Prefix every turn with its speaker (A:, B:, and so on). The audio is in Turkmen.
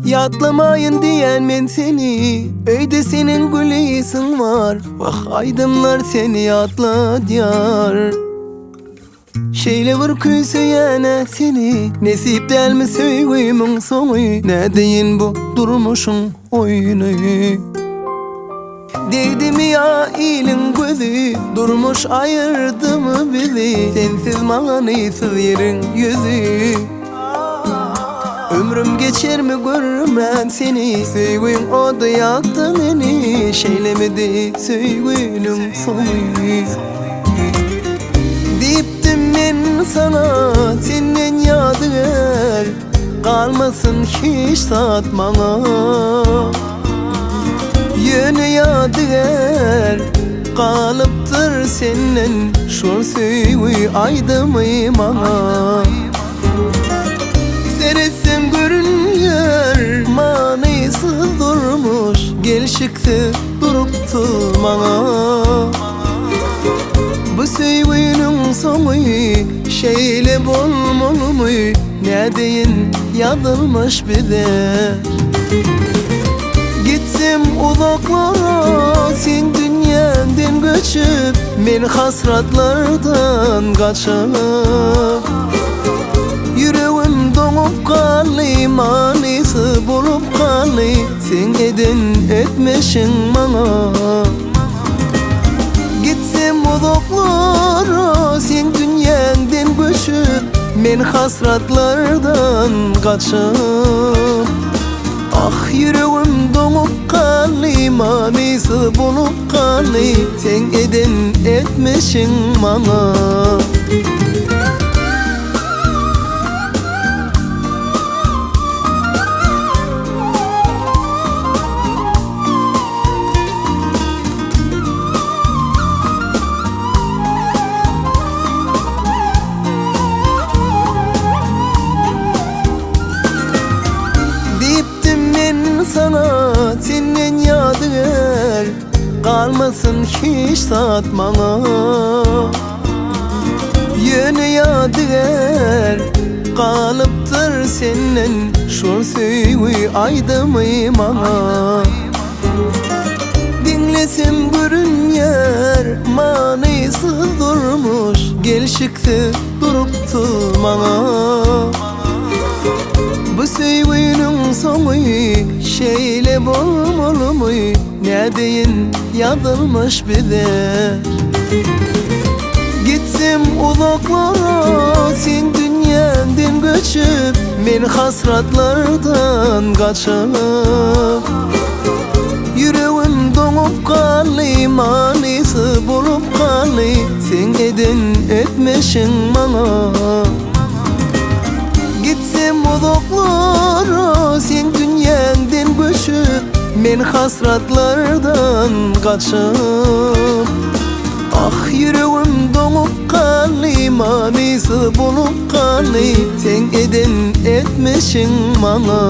A: Ýatlamaýyn diýen men seni Öýde seniň gül ysyň bar Wah aýdymlar seni ýatladýar Şeýle bir küýseýän-ä seni Nesip dälmi söýgimiň soňy Nädeýin bu durmuşyň oýny Degdimi ýa iliň gözi Durmuş aýyrdymy bizi Sensiz manysyz ýeriň ýüzi Ömrüm geçermi görmän seni Söýgüň ody ýakdy meni Şeýlemidi söýgüniň soňy Diýipdim men saňa senden ýadygär Galmasyn hiç zat maňa Ýöne ýadygär galypdyr senden Şol söýgi aýdymy maňa Seretsem görünýär manysyz durmuş Gelşiksiz durupsyz maňa Bu söýginiň soňy şeýle bolmalymy Nädeýin ýazylmyş bize Gitsem uzaklara sen dünýämden göçüp Men hasratlardan gaçyp Ýüregim doňup galdy manysy bolup galdy Seň eden etmişiň maňa Gitsem uzaklara seň dünýäňden göçüp Men hasratlardan gaçyp Ah ýüregim doňup galdy Manysyz bolup galdy Seň eden etmişiň maňa. Diýipdim men saňa senden ýadygär Galmasyn hiç zat maňa Ýöne ýadygär galypdyr senden Şol söýgi aýdymy maňa Diňlesem görünýär manysyz durmuş Gelşiksiz durupsyz maňa Bu söýginiň soňy şeýle bolmalymy Nädeýin ýazylmyş bize Gitsem uzaklara seň dünýäňden göçüp Men hasratlardan gaçyp Ýüregim doňup galdy manysyz bolup galdy Seň eden etmişiň maňa Gitsem uzaklara seň dünýäňden göçüp Men hasratlardan gaçyp Ah ýüregim doňup galdy manysyz bolup galdy Seň eden etmişiň maňa.